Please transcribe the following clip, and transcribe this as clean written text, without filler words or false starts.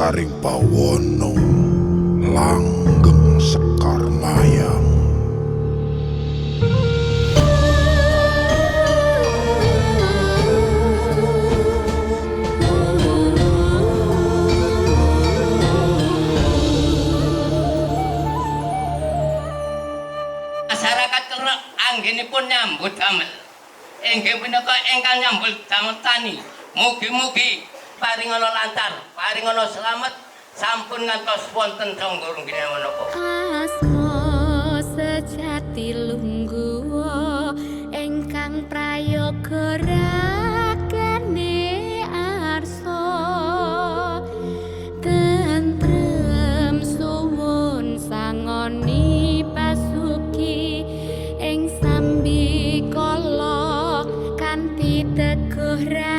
Sekaring bawana langgeng sekar mayang. Masyarakat Klerak anggenipun nyambut damel. Inggih punika ingkang nyambut damel tani. Mugi-mugi paringana lancar, paringana slamet, sampun ngantos wonten tangga runggine menapa. Asma sejati lungguh ingkang prayoga ragane arsa tentrem suwun sangoni basuki ing sambikala kanthi teguh.